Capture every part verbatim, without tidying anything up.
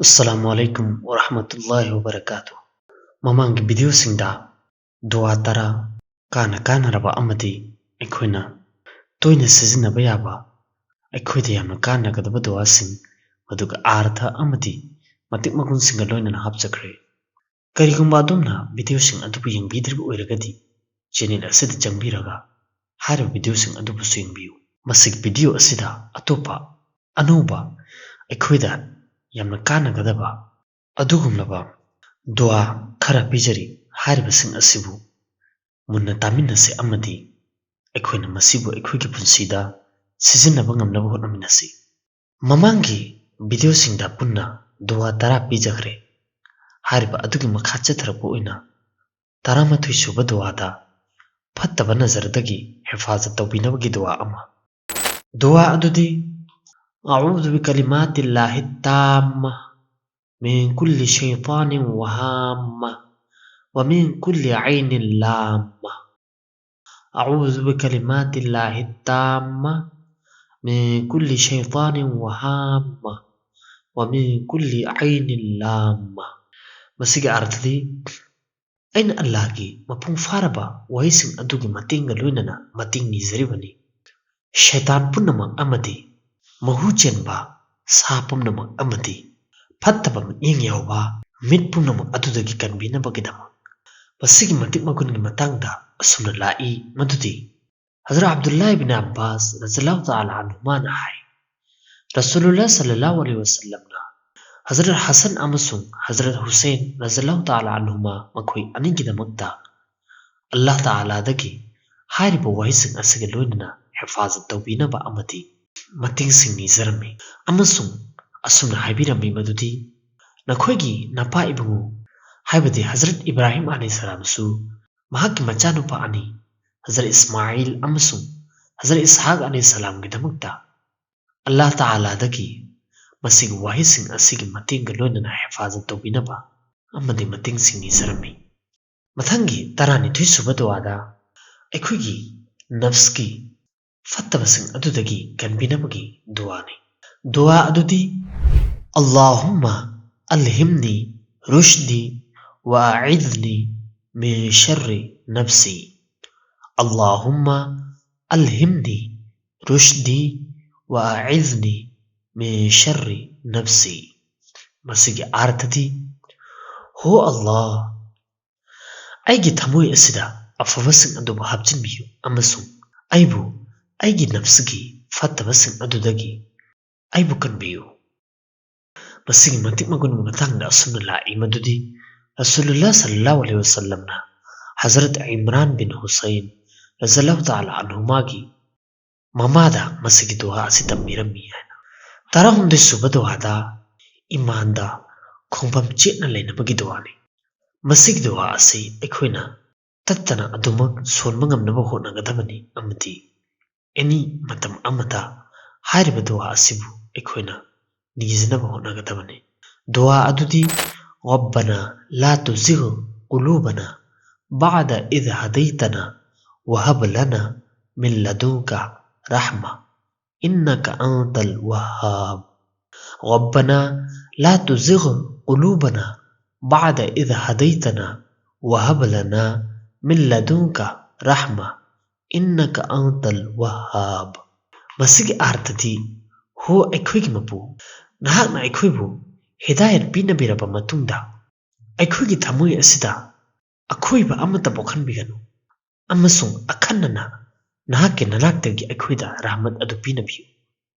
ꯑꯁꯂꯥꯃꯨ ꯑꯂꯩꯀꯨꯝ ꯋꯔꯍꯃꯇꯨꯜꯂꯥꯍꯤ ꯋꯕꯔꯀꯥꯇꯨ꯫ ꯃꯃꯥꯡꯒꯤ ꯚꯤꯗꯤꯑꯣꯁꯤꯡꯗ ꯗꯨꯋꯥ ꯇꯔꯥ, ꯀꯥꯟꯅ ꯀꯥꯟꯅꯔꯕ ꯑꯃꯗꯤ ꯑꯩꯈꯣꯏꯅ ꯇꯣꯏꯅ ꯁꯤꯖꯤꯟꯅꯕ ꯌꯥꯕ, ꯑꯩꯈꯣꯏꯗ ꯌꯥꯝꯅ ꯀꯥꯟꯅꯒꯗꯕ ꯗꯨꯋꯥꯁꯤꯡ, ꯑꯗꯨꯒ ꯑꯥꯔꯊ ꯑꯃꯗꯤ ꯃꯇꯤꯛ ꯃꯒꯨꯟꯁꯤꯡꯒ ꯂꯣꯏꯅꯅ ꯍꯥꯞꯆꯈ꯭ꯔꯦ꯫ ꯀꯔꯤꯒꯨꯝꯕ ꯑꯗꯣꯝꯅ ꯚꯤꯗꯤꯑꯣꯁꯤꯡ ꯑꯗꯨꯕꯨ ꯌꯦꯡꯕꯤꯗ꯭ꯔꯤꯕ ꯑꯣꯏꯔꯒꯗꯤ, ꯆꯦꯅꯦꯜ ꯑꯁꯤꯗ ꯆꯪꯕꯤꯔꯒ ꯍꯥꯏꯔꯤꯕ ꯚꯤꯗꯤꯑꯣꯁꯤꯡ ꯑꯗꯨꯕꯨꯁꯨ ꯌꯦꯡꯕꯤꯌꯨ꯫ ꯃꯁꯤꯒꯤ ꯚꯤꯗꯤꯑꯣ ꯑꯁꯤꯗ ꯑꯇꯣꯞꯄ ꯑꯅꯧꯕ, ꯑꯩꯈꯣꯏꯗ ꯌꯥꯝꯅ ꯀꯥꯟꯅꯒꯗꯕ ꯑꯗꯨꯒꯨꯝꯂꯕ ꯗꯨꯋꯥ ꯈꯔ ꯄꯤꯖꯔꯤ꯫ ꯍꯥꯏꯔꯤꯕꯁꯤꯡ ꯑꯁꯤꯕꯨ ꯃꯨꯟꯅ ꯇꯥꯃꯤꯟꯅꯁꯤ ꯑꯃꯗꯤ ꯑꯩꯈꯣꯏꯅ ꯃꯁꯤꯕꯨ ꯑꯩꯈꯣꯏꯒꯤ ꯄꯨꯟꯁꯤꯗ ꯁꯤꯖꯤꯟꯅꯕ ꯉꯝꯅꯕ ꯍꯣꯠꯅꯃꯤꯟꯅꯁꯤ꯫ ꯃꯃꯥꯡꯒꯤ ꯚꯤꯗꯤꯑꯣꯁꯤꯡꯗ ꯄꯨꯟꯅ ꯗꯨꯋꯥ ꯇꯔꯥ ꯄꯤꯖꯈ꯭ꯔꯦ꯫ ꯍꯥꯏꯔꯤꯕ ꯑꯗꯨꯒꯤ ꯃꯈꯥ ꯆꯠꯊꯔꯛꯄ ꯑꯣꯏꯅ ꯇꯔꯥꯃꯥꯊꯣꯏ ꯁꯨꯕ ꯗꯨꯋꯥꯗ ꯐꯠꯇꯕ ꯅꯖꯔꯗꯒꯤ ꯍꯦꯐꯥꯖꯠ ꯇꯧꯕꯤꯅꯕꯒꯤ ꯗꯨꯋꯥ ꯑꯃ꯫ ꯗꯨꯋꯥ ꯑꯗꯨꯗꯤ: "أعوذ بكلمات الله التامة من كل شيطان وهامة ومن كل عين لامة. أعوذ بكلمات الله التامة من كل شيطان وهامة ومن كل عين لامة." ꯃꯁꯤꯒꯤ ꯑꯥꯔꯊꯗꯤ: ꯑꯩꯅ ꯑꯜꯂꯥꯍꯒꯤ ꯃꯄꯨꯡ ꯐꯥꯔꯕ ꯋꯥꯍꯩꯁꯤꯡ ꯑꯗꯨꯒꯤ ꯃꯇꯦꯡꯒ ꯂꯣꯏꯅꯅ ꯃꯇꯦꯡ ꯅꯤꯖꯔꯤꯕꯅꯤ꯫ ꯁꯩꯇꯥꯟ ꯄꯨꯝꯅꯃꯛ ꯑꯃꯗꯤ ꯃꯍꯨ ꯆꯦꯟꯕ ꯁꯥ ꯄꯨꯝꯅꯃꯛ ꯑꯃꯗꯤ ꯐꯠꯇꯕ ꯃꯤꯠꯌꯦꯡ ꯌꯥꯎꯕ ꯃꯤꯠ ꯄꯨꯝꯅꯃꯛ ꯑꯗꯨꯗꯒꯤ ꯀꯟꯕꯤꯅꯕꯒꯤꯗꯃꯛ꯫ ꯃꯁꯤꯒꯤ ꯃꯇꯤꯛ ꯃꯒꯨꯟꯒꯤ ꯃꯇꯥꯡꯗ ꯑꯁꯨꯝꯅ ꯂꯥꯛꯏ ꯃꯗꯨꯗꯤ, ꯍꯖꯔꯠ ꯑꯕꯗꯨꯜꯂꯥ ꯏꯕꯤꯟ ꯑꯕꯥꯁ ꯔꯖꯜꯂꯥꯍꯨ ꯇꯥꯂꯥ ꯑꯟꯍꯨꯃꯥꯅ ꯍꯥꯏ, ꯔꯁꯨꯂꯨꯜꯂꯥ ꯁꯜꯂꯜꯂꯥꯍꯨ ꯑꯂꯩꯍꯤ ꯋꯁꯜꯂꯝꯅ ꯍꯖꯔꯠ ꯍꯁꯟ ꯑꯃꯁꯨꯡ ꯍꯖꯔꯠ ꯍꯨꯁꯦꯟ ꯔꯖꯜꯂꯥꯍꯨ ꯇꯥꯂꯥ ꯑꯟꯍꯨꯃꯥ ꯃꯈꯣꯏ ꯑꯅꯤꯒꯤꯗꯃꯛꯇ ꯑꯜꯂꯥꯍ ꯇꯥꯂꯥꯗꯒꯤ ꯍꯥꯏꯔꯤꯕ ꯋꯥꯍꯩꯁꯤꯡ ꯑꯁꯤꯒ ꯂꯣꯏꯅꯅ ꯍꯦꯐꯥꯖꯠ ꯇꯧꯕꯤꯅꯕ ꯑꯃꯗꯤ ꯃꯇꯦꯡꯁꯤꯡ ꯅꯤꯖꯔꯝꯃꯤ, ꯑꯃꯁꯨꯡ ꯑꯁꯨꯝꯅ ꯍꯥꯏꯕꯤꯔꯝꯃꯤ ꯃꯗꯨꯗꯤ, "ꯅꯈꯣꯏꯒꯤ ꯅꯄꯥ ꯏꯕꯨꯡꯉꯣ, ꯍꯥꯏꯕꯗꯤ ꯍꯖꯔꯠ ꯏꯕ꯭ꯔꯥꯍꯤꯝ ꯑꯂꯩꯍꯤꯁꯁꯂꯥꯝꯁꯨ ꯃꯍꯥꯛꯀꯤ ꯃꯆꯥꯅꯨꯄꯥ ꯑꯅꯤ, ꯍꯖꯔꯠ ꯏꯁꯃꯥꯏꯜ ꯑꯃꯁꯨꯡ ꯍꯖꯔꯠ ꯏꯁꯍꯥꯛ ꯑꯂꯩꯍꯤꯁꯁꯂꯥꯝꯒꯤꯗꯃꯛꯇ ꯑꯜꯂꯥꯍ ꯇꯥꯂꯥꯗꯒꯤ ꯃꯁꯤꯒꯤ ꯋꯥꯍꯩꯁꯤꯡ ꯑꯁꯤꯒꯤ ꯃꯇꯦꯡꯒ ꯂꯣꯏꯅꯅ ꯍꯦꯐꯥꯖꯠ ꯇꯧꯕꯤꯅꯕ ꯑꯃꯗꯤ ꯃꯇꯦꯡꯁꯤꯡ ꯅꯤꯖꯔꯝꯃꯤ꯫" ꯃꯊꯪꯒꯤ ꯇꯔꯥꯅꯤꯊꯣꯏ ꯁꯨꯕ ꯗꯨꯋꯥꯗ ꯑꯩꯈꯣꯏꯒꯤ ꯅꯐꯁꯀꯤ ꯐꯠꯇꯕꯁꯤꯡ ꯑꯗꯨꯗꯒꯤ ꯀꯟꯕꯤꯅꯕꯒꯤ ꯗꯨꯋꯥꯅꯤ꯫ ꯗꯨꯋꯥ ꯑꯗꯨꯗꯤ: "اللهم ألهمني رشدي وأعذني من شر نفسي. اللهم ألهمني رشدي وأعذني من شر نفسي. ꯃꯁꯤꯒꯤ ꯑꯥꯔꯊꯗꯤ: ꯍꯣ ꯑꯜꯂꯥꯍ, ꯑꯩꯒꯤ ꯊꯃꯣꯏ ꯑꯁꯤꯗ ꯑꯐꯕꯁꯤꯡ ꯑꯗꯨꯕꯨ ꯍꯥꯞꯆꯤꯟꯕꯤꯌꯨ ꯑꯃꯁꯨꯡ ꯑꯩꯕꯨ ꯑꯩꯒꯤ ꯅꯐꯁꯀꯤ ꯐꯠꯇꯕꯁꯤꯡ ꯑꯗꯨꯗꯒꯤ ꯑꯩꯕꯨ ꯀꯟꯕꯤꯌꯨ꯫ ꯃꯁꯤꯒꯤ ꯃꯇꯤꯛ ꯃꯒꯨꯟꯒꯤ ꯃꯇꯥꯡꯗ ꯑꯁꯨꯝꯅ ꯂꯥꯛꯏ ꯃꯗꯨꯗꯤ, ꯔꯁꯨꯂꯨꯜꯂꯥꯍ ꯁꯜꯂꯜꯂꯥꯍꯨ ꯑꯂꯩꯍꯤ ꯋꯁꯜꯂꯝꯅ ꯍꯖꯔꯠ ꯏꯝꯔꯥꯟ ꯕꯤꯟ ꯍꯨꯁꯩꯟ ꯔꯖꯜꯂꯥꯍꯨ ꯇꯥꯂꯥ ꯑꯟꯍꯨꯃꯥꯒꯤ ꯃꯃꯥꯗ ꯃꯁꯤꯒꯤ ꯗꯨꯋꯥ ꯑꯁꯤ ꯇꯝꯕꯤꯔꯝꯃꯤ ꯍꯥꯏꯅ꯫ ꯇꯔꯥꯍꯨꯝꯗꯣꯏ ꯁꯨꯕ ꯗꯨꯋꯥꯗ ꯏꯃꯥꯟꯗ ꯈꯣꯡꯐꯝ ꯆꯦꯠꯅ ꯂꯩꯅꯕꯒꯤ ꯗꯨꯋꯥꯅꯤ꯫ ꯃꯁꯤꯒꯤ ꯗꯨꯋꯥ ꯑꯁꯤ ꯑꯩꯈꯣꯏꯅ ꯇꯠꯇꯅ ꯑꯗꯨꯃꯛ ꯁꯣꯟꯕ ꯉꯝꯅꯕ ꯍꯣꯠꯅꯒꯗꯕꯅꯤ ꯑꯃꯗꯤ ꯑꯦꯅꯤ ꯃꯇꯝ ꯑꯃꯗ ꯍꯥꯏꯔꯤꯕ ꯗꯨꯋꯥ ꯑꯁꯤꯕꯨ ꯑꯩꯈꯣꯏꯅ ꯅꯤꯖꯅꯕ ꯍꯣꯠꯅꯒꯗꯕꯅꯤ꯫ ꯗꯨꯋꯥ ꯑꯗꯨꯗꯤ: ربنا لا تزغ قلوبنا بعد إذ هديتنا وهب لنا من لدنك رحمة إنك أنت الوهاب. ربنا لا تزغ قلوبنا بعد إذ هديتنا وهب لنا من لدنك رحمة إنك أنت الوهاب. ꯃꯁꯤꯒꯤ ꯑꯥꯔꯊꯗꯤ: ꯍꯣ ꯑꯩꯈꯣꯏꯒꯤ ꯃꯄꯨ, ꯅꯍꯥꯛꯅ ꯑꯩꯈꯣꯏꯕꯨ ꯍꯤꯗꯥꯌꯠ ꯄꯤꯅꯕꯤꯔꯕ ꯃꯇꯨꯡꯗ, ꯑꯩꯈꯣꯏꯒꯤ ꯊꯃꯣꯏ ꯑꯁꯤꯗ ꯑꯈꯣꯏꯕ ꯑꯃꯠꯇ ꯄꯣꯛꯍꯟꯕꯤꯒꯅꯨ, ꯑꯃꯁꯨꯡ ꯑꯈꯟꯅꯅ ꯅꯍꯥꯛꯀꯤ ꯅꯅꯥꯛꯇꯒꯤ ꯑꯩꯈꯣꯏꯗ ꯔꯍꯃꯠ ꯑꯗꯨ ꯄꯤꯅꯕꯤꯌꯨ꯫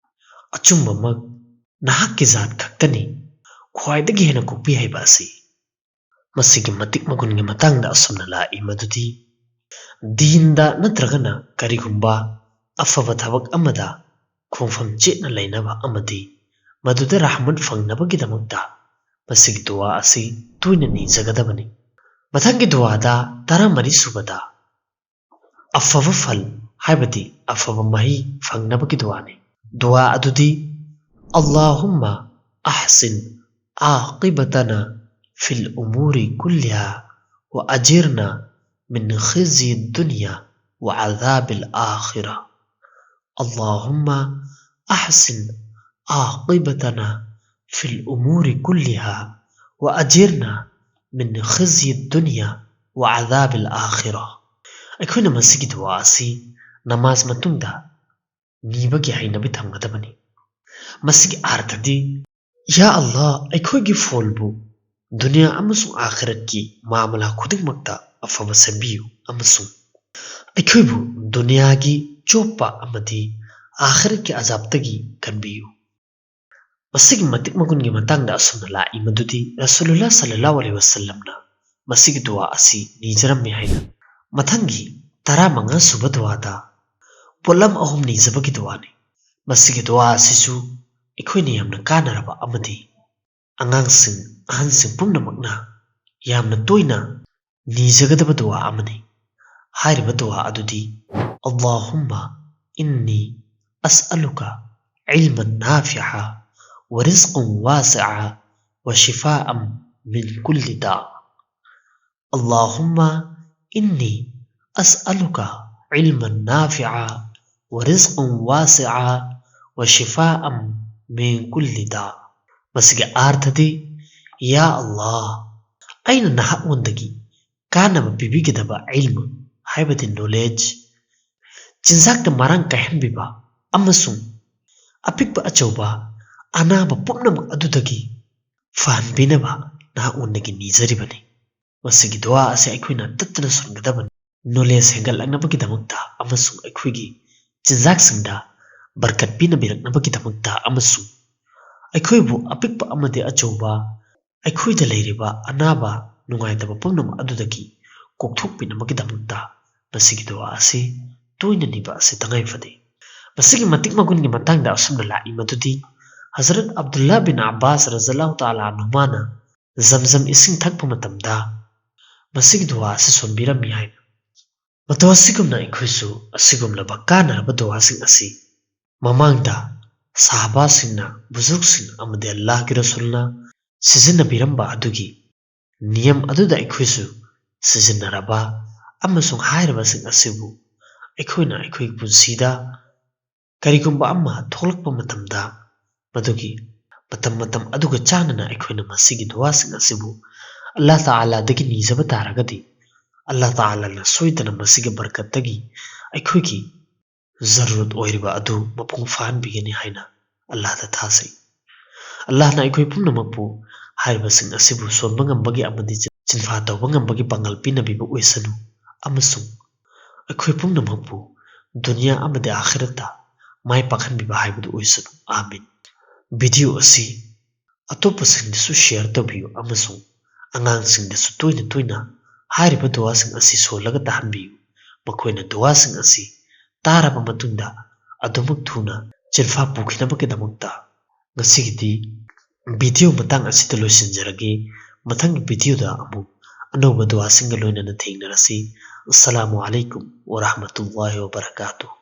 ꯑꯆꯨꯝꯕꯃꯛ ꯅꯍꯥꯛꯀꯤ ꯖꯥꯠ ꯈꯛꯇꯅꯤ ꯈ꯭ꯋꯥꯏꯗꯒꯤ ꯍꯦꯟꯅ ꯀꯣꯛꯄꯤ ꯍꯩꯕ ꯑꯁꯤ꯫ ꯃꯁꯤꯒꯤ ꯃꯇꯤꯛ ꯃꯒꯨꯟꯒꯤ ꯃꯇꯥꯡꯗ ꯑꯁꯨꯝꯅ ꯂꯥꯛꯏ ꯃꯗꯨꯗꯤ, ꯗꯤꯟꯗ ꯅꯠꯇ꯭ꯔꯒꯅ ꯀꯔꯤꯒꯨꯝꯕ ꯑꯐꯕ ꯊꯕꯛ ꯑꯃꯗ ꯈꯣꯡꯐꯝ ꯆꯦꯠꯅ ꯂꯩꯅꯕ ꯑꯃꯗꯤ ꯃꯗꯨꯗ ꯔꯍꯃꯠ ꯐꯪꯅꯕꯒꯤꯗꯃꯛꯇ ꯃꯁꯤꯒꯤ ꯗꯨꯋꯥ ꯑꯁꯤ ꯇꯣꯏꯅ ꯅꯤꯖꯒꯗꯕꯅꯤ꯫ ꯃꯊꯪꯒꯤ ꯗꯨꯋꯥꯗ ꯇꯔꯥꯃꯔꯤ ꯁꯨꯕꯗ ꯑꯐꯕ ꯐꯜ, ꯍꯥꯏꯕꯗꯤ ꯑꯐꯕ ꯃꯍꯩ ꯐꯪꯅꯕꯒꯤ ꯗꯨꯋꯥꯅꯤ꯫ ꯗꯨꯋꯥ ꯑꯗꯨꯗꯤ: اللهم أحسن عاقبتنا في الأمور كلها وأجرنا من خزي الدنيا وعذاب الآخرة. اللهم أحسن عاقبتنا في الأمور كلها وأجرنا من خزي الدنيا وعذاب الآخرة꯫ ꯑꯩꯈꯣꯏꯅ ꯃꯁꯤꯒꯤ ꯗꯨꯋꯥ ꯑꯁꯤ ꯅꯃꯥꯖ ꯃꯇꯨꯡꯗ ꯅꯤꯕꯒꯤ ꯍꯩꯅꯕꯤ ꯊꯝꯒꯗꯕꯅꯤ꯫ ꯃꯁꯤꯒꯤ ꯑꯥꯔꯊꯗꯤ, ꯌꯥ ꯑꯜꯂꯥꯍ, ꯑꯩꯈꯣꯏꯒꯤ ꯐꯣꯜꯕꯨ ꯗꯨꯅꯤꯌꯥ ꯑꯃꯁꯨꯡ ꯑꯥꯈꯤꯔꯠꯀꯤ ꯃꯥꯃꯂꯥ ꯈꯨꯗꯤꯡꯃꯛꯇ ꯑꯐꯕ ꯁꯦꯝꯕꯤꯌꯨ ꯑꯃꯁꯨꯡ ꯑꯩꯈꯣꯏꯕꯨ ꯗꯨꯅꯤꯌꯥꯒꯤ ꯆꯣꯞꯄ ꯑꯃꯗꯤ ꯑꯥꯈꯤꯔꯠꯀꯤ ꯑꯖꯥꯕꯇꯒꯤ ꯀꯟꯕꯤꯌꯨ꯫ ꯃꯁꯤꯒꯤ ꯃꯇꯤꯛ ꯃꯒꯨꯟꯒꯤ ꯃꯇꯥꯡꯗ ꯑꯁꯨꯝꯅ ꯂꯥꯛꯏ ꯃꯗꯨꯗꯤ ꯔꯁꯨꯂꯨꯜꯂꯥꯍ ꯁꯜꯂꯜꯂꯥꯍꯨ ꯑꯂꯩꯍꯤ ꯋꯁꯜꯂꯝꯅ ꯃꯁꯤꯒꯤ ꯗꯨꯋꯥ ꯑꯁꯤ ꯅꯤꯖꯔꯝꯃꯤ ꯍꯥꯏꯅ꯫ ꯃꯊꯪꯒꯤ ꯇꯔꯥꯃꯉꯥ ꯁꯨꯕ ꯗꯨꯋꯥꯗ ꯄꯣꯠꯂꯝ ꯑꯍꯨꯝ ꯅꯤꯖꯕꯒꯤ ꯗꯨꯋꯥꯅꯤ꯫ ꯃꯁꯤꯒꯤ ꯗꯨꯋꯥ ꯑꯁꯤꯁꯨ ꯑꯩꯈꯣꯏꯅ ꯌꯥꯝꯅ ꯀꯥꯟꯅꯔꯕ ꯑꯃꯗꯤ ꯑꯉꯥꯡꯁꯤꯡ, ꯑꯍꯟꯁꯤꯡ ꯄꯨꯝꯅꯃꯛꯅ ꯌꯥꯝꯅ ꯇꯣꯏꯅ ꯅꯤꯖꯒꯗꯕ ꯗꯨꯋꯥ ꯑꯃꯅꯤ꯫ ꯍꯥꯏꯔꯤꯕ ꯗꯨꯋꯥ ꯑꯗꯨꯗꯤ, اللهم إني أسألك علما نافعا ورزقا واسعا وشفاء من كل داء. اللهم إني أسألك علما نافعا ورزقا واسعا وشفاء من كل داء. ꯃꯁꯤꯒꯤ ꯑꯥꯔꯊꯗꯤ, ꯌꯥ ꯑꯜꯂꯥꯍ, ꯑꯩꯅ ꯅꯍꯥꯛꯉꯣꯟꯗꯒꯤ ꯀꯥꯟꯅꯕ ꯄꯤꯕꯤꯒꯗꯕ ꯏꯜꯃ, ꯍꯥꯏꯕꯗꯤ ꯅꯣꯂꯦꯖ, ꯆꯤꯟꯖꯥꯛꯇ ꯃꯔꯥꯡ ꯀꯥꯏꯍꯟꯕꯤꯕ ꯑꯃꯁꯨꯡ ꯑꯄꯤꯛꯄ ꯑꯆꯧꯕ ꯑꯅꯥꯕ ꯄꯨꯝꯅꯃꯛ ꯑꯗꯨꯗꯒꯤ ꯐꯍꯟꯕꯤꯅꯕ ꯅꯍꯥꯛꯉꯣꯟꯗꯒꯤ ꯅꯤꯖꯔꯤꯕꯅꯤ꯫ ꯃꯁꯤꯒꯤ ꯗꯨꯋꯥ ꯑꯁꯤ ꯑꯩꯈꯣꯏꯅ ꯇꯠꯇꯅ ꯁꯣꯟꯒꯗꯕꯅꯤ꯫ ꯅꯣꯂꯦꯖ ꯍꯦꯟꯒꯠꯂꯛꯅꯕꯒꯤꯗꯃꯛꯇ ꯑꯃꯁꯨꯡ ꯑꯩꯈꯣꯏꯒꯤ ꯆꯤꯟꯖꯥꯛꯁꯤꯡꯗ ꯕꯔꯀꯠ ꯄꯤꯅꯕꯤꯔꯛꯅꯕꯒꯤꯗꯃꯛꯇ ꯑꯃꯁꯨꯡ ꯑꯩꯈꯣꯏꯕꯨ ꯑꯄꯤꯛꯄ ꯑꯃꯗꯤ ꯑꯆꯧꯕ ꯑꯩꯈꯣꯏꯗ ꯂꯩꯔꯤꯕ ꯑꯅꯥꯕ ꯅꯨꯡꯉꯥꯏꯇꯕ ꯄꯨꯝꯅꯃꯛ ꯑꯗꯨꯗꯒꯤ ꯀꯣꯛꯊꯣꯛꯄꯤꯅꯕꯒꯤꯗꯃꯛꯇ ꯃꯁꯤꯒꯤ ꯗꯨꯋꯥ ꯑꯁꯤ ꯇꯣꯏꯅ ꯅꯤꯕ ꯑꯁꯤ ꯇꯉꯥꯏ ꯐꯗꯦ꯫ ꯃꯁꯤꯒꯤ ꯃꯇꯤꯛ ꯃꯒꯨꯟꯒꯤ ꯃꯇꯥꯡꯗ ꯑꯁꯨꯝꯅ ꯂꯥꯛꯏ ꯃꯗꯨꯗꯤ ꯍꯖꯔꯠ ꯑꯕꯗꯨꯜꯂꯥ ꯕꯤꯟ ꯑꯕꯥꯁ ꯔꯖꯜꯂꯥꯍꯨ ꯇꯥꯂꯥ ꯑꯟꯍꯨꯃꯥꯅ ꯖꯝꯖꯝ ꯏꯁꯤꯡ ꯊꯛꯄ ꯃꯇꯝꯗ ꯃꯁꯤꯒꯤ ꯗꯨꯋꯥ ꯑꯁꯤ ꯁꯣꯟꯕꯤꯔꯝꯃꯤ ꯍꯥꯏꯅ꯫ ꯃꯇꯧ ꯑꯁꯤꯒꯨꯝꯅ ꯑꯩꯈꯣꯏꯁꯨ ꯑꯁꯤꯒꯨꯝꯂꯕ ꯀꯥꯟꯅꯔꯕ ꯗꯨꯋꯥꯁꯤꯡ ꯑꯁꯤ ꯃꯃꯥꯡꯗ ꯁꯍꯥꯕꯥꯁꯤꯡꯅ, ꯕꯨꯖꯨꯔꯒꯁꯤꯡ ꯑꯃꯗꯤ ꯑꯜꯂꯥꯍꯒꯤ ꯔꯁꯨꯜꯅ ꯁꯤꯖꯤꯟꯅꯕꯤꯔꯝꯕ ꯑꯗꯨꯒꯤ ꯅꯤꯌꯝ ꯑꯗꯨꯗ ꯑꯩꯈꯣꯏꯁꯨ ꯁꯤꯖꯤꯟꯅꯔꯕ ꯑꯃꯁꯨꯡ ꯍꯥꯏꯔꯤꯕꯁꯤꯡ ꯑꯁꯤꯕꯨ ꯑꯩꯈꯣꯏꯅ ꯑꯩꯈꯣꯏꯒꯤ ꯄꯨꯟꯁꯤꯗ ꯀꯔꯤꯒꯨꯝꯕ ꯑꯃ ꯊꯣꯛꯂꯛꯄ ꯃꯇꯝꯗ ꯃꯗꯨꯒꯤ ꯃꯇꯝ ꯃꯇꯝ ꯑꯗꯨꯒ ꯆꯥꯟꯅꯅ ꯑꯩꯈꯣꯏꯅ ꯃꯁꯤꯒꯤ ꯗꯨꯋꯥꯁꯤꯡ ꯑꯁꯤꯕꯨ ꯑꯜꯂꯥꯍ ꯇꯥꯂꯥꯗꯒꯤ ꯅꯤꯖꯕ ꯇꯥꯔꯒꯗꯤ, ꯑꯜꯂꯥꯍ ꯇꯥꯂꯥꯅ ꯁꯣꯏꯗꯅ ꯃꯁꯤꯒꯤ ꯕꯔꯀꯠꯇꯒꯤ ꯑꯩꯈꯣꯏꯒꯤ ꯖꯔꯨꯔꯠ ꯑꯣꯏꯔꯤꯕ ꯑꯗꯨ ꯃꯄꯨꯡ ꯐꯥꯍꯟꯕꯤꯒꯅꯤ ꯍꯥꯏꯅ ꯑꯜꯂꯥꯍꯗ ꯊꯥꯖꯩ꯫ ꯑꯜꯂꯥꯍꯅ ꯑꯩꯈꯣꯏ ꯄꯨꯝꯅꯃꯛꯄꯨ ꯍꯥꯏꯔꯤꯕꯁꯤꯡ ꯑꯁꯤꯕꯨ ꯁꯣꯟꯕ ꯉꯝꯕꯒꯤ ꯑꯃꯗꯤ ꯆꯤꯟꯐꯥ ꯇꯧꯕ ꯉꯝꯕꯒꯤ ꯄꯥꯡꯒꯜ ꯄꯤꯅꯕꯤꯕ ꯑꯣꯏꯁꯅꯨ, ꯑꯃꯁꯨꯡ ꯑꯩꯈꯣꯏ ꯄꯨꯝꯅꯃꯛꯄꯨ ꯗꯨꯅꯤꯌꯥ ꯑꯃꯗꯤ ꯑꯥꯈꯤꯔꯠꯇ ꯃꯥꯏ ꯄꯥꯛꯍꯟꯕꯤꯕ ꯍꯥꯏꯕꯗꯨ ꯑꯣꯏꯁꯅꯨ꯫ ꯑꯥꯃꯤꯟ꯫ ꯚꯤꯗꯤꯑꯣ ꯑꯁꯤ ꯑꯇꯣꯞꯄꯁꯤꯡꯗꯁꯨ ꯁꯤꯌꯔ ꯇꯧꯕꯤꯌꯨ ꯑꯃꯁꯨꯡ ꯑꯉꯥꯡꯁꯤꯡꯗꯁꯨ ꯇꯣꯏꯅ ꯇꯣꯏꯅ ꯍꯥꯏꯔꯤꯕ ꯗꯨꯋꯥꯁꯤꯡ ꯑꯁꯤ ꯁꯣꯜꯂꯒ ꯇꯥꯍꯟꯕꯤꯌꯨ꯫ ꯃꯈꯣꯏꯅ ꯗꯨꯋꯥꯁꯤꯡ ꯑꯁꯤ ꯇꯥꯔꯕ ꯃꯇꯨꯡꯗ ꯑꯗꯨꯃꯛ ꯊꯨꯅ ꯆꯤꯟꯐꯥ ꯄꯨꯈꯤꯅꯕꯒꯤꯗꯃꯛꯇ꯫ ꯉꯁꯤꯒꯤꯗꯤ ꯚꯤꯗꯤꯑꯣ ꯃꯇꯥꯡ ꯑꯁꯤꯗ ꯂꯣꯏꯁꯤꯟꯖꯔꯒꯦ꯫ ꯃꯊꯪꯒꯤ ꯚꯤꯗꯤꯑꯣꯗ ꯑꯃꯨꯛ ꯑꯅꯧꯕ ꯗꯨꯋꯥꯁꯤꯡꯒ ꯂꯣꯏꯅꯅ ꯊꯦꯡꯅꯔꯁꯤ꯫ ꯑꯁꯁꯂꯥꯃꯨ ꯑꯂꯩꯀꯨꯝ ꯋꯔꯍꯃꯇꯨꯜꯂꯥꯍꯤ ꯋꯕꯔꯀꯥꯇꯨꯍ꯫